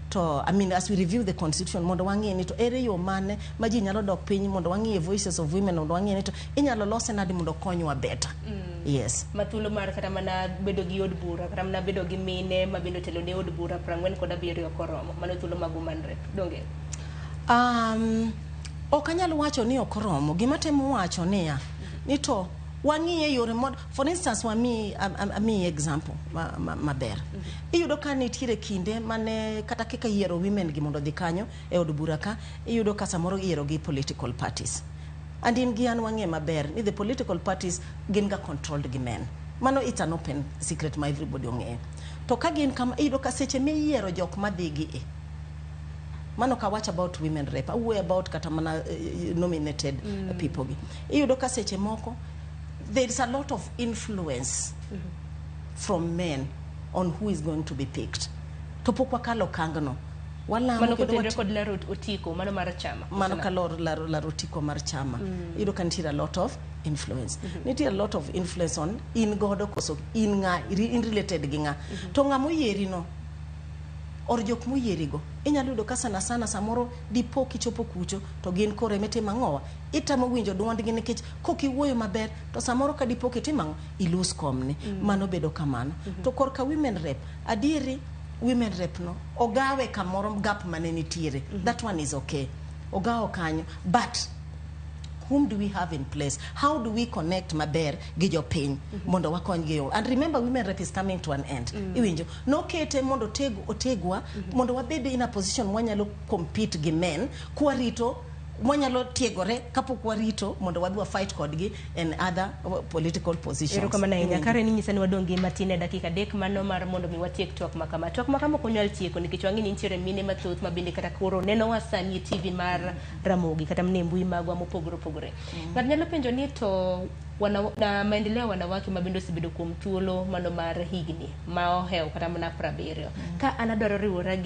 To I mean, as we review the constitution, mondo wang'e ni to ere yo mane ma ji nyalo dok piny, mondo wang'iye voices of women, mondo wang'e ni to inyalo lose nade mondo konywa better. Yes. Ma thuolo mar kata mana bedo gi od bura, kata mana bedo gi mine ma bende otelo ne od bura 47 ok oromo. Mano thuolo mag woman rep, donge? Ok anyal wacho ni ok oromo. Gima temo wacho niya ni to wang'iye yore mod, for instance, wami amiyi example maber. Iyudo ka nitiere kinde mane kata kaka yiero women gi mondo odhi kanyo e od bura ka, iyudo ka samoro iyiero gi political parties, and in gi an wang'e maber ni the political parties gin ga controlled gi men. Mano it's an open secret ma everybody ong'eyo. To ka gin kama, iyudo ka seche miyiero jok madhi gi e mano ka wach about women rep, awuoyo about kata mana nominated people gi, iyudo ka seche moko there is a lot of influence from men on who is going to be picked. To pok wakalo okangno. Walamo mano kendo kotenre kod laro otiko mano mar chama. Mano kalor laro otiko mar chama, iyudo ka nitiere a lot of influence, nitie a lot of influence on in godo koso in ng'a, in related gi ng'a, to ng'ama oyieri no or jok moyierigo. Inyalo yudo ka sana sana samoro dipo kichopo kucho to gin koro emitimo ang'owa, itamo winjo duondgi, nikech kokiwuoyo maber to samoro ka dipo kitimo ang'o, ilus komni. Mano bedo kamano. To korka women rep, adieri women rep no ogawe kamoro gap mane nitiere, that one is okay, ogawo kanyo. But whom do we have in place? How do we connect maber gi jopiny mondo wakony gi yo? And remember, women rep is coming to an end. Iwinjo nokete mondo otegwa mondo wabed in a position mwanyalo compete gi men, kwarito mwanyalo tiegore kapok warito mondo wadhi wa fight kodgi in other political positions. Erokamano ahinya. Iwinjo? Kare ni nyisa ni wadong' gi matin e dakika 3 mano mar mondo mi watiek twak ma kama. Twak ma kama ok onyal tieko nikech wang'e ni nitiere mine mathoth ma bende kata koro nenowa sani e TV mar Ramogi kata mana e mbui magwa mopogore opogore. Ng'ato nyalo penjo ni to na maendeleo ya wanawake ma bende osebedo kuom thuolo mano mar higni ma ohewo kata mana 70. Ka an adwaro riwora gi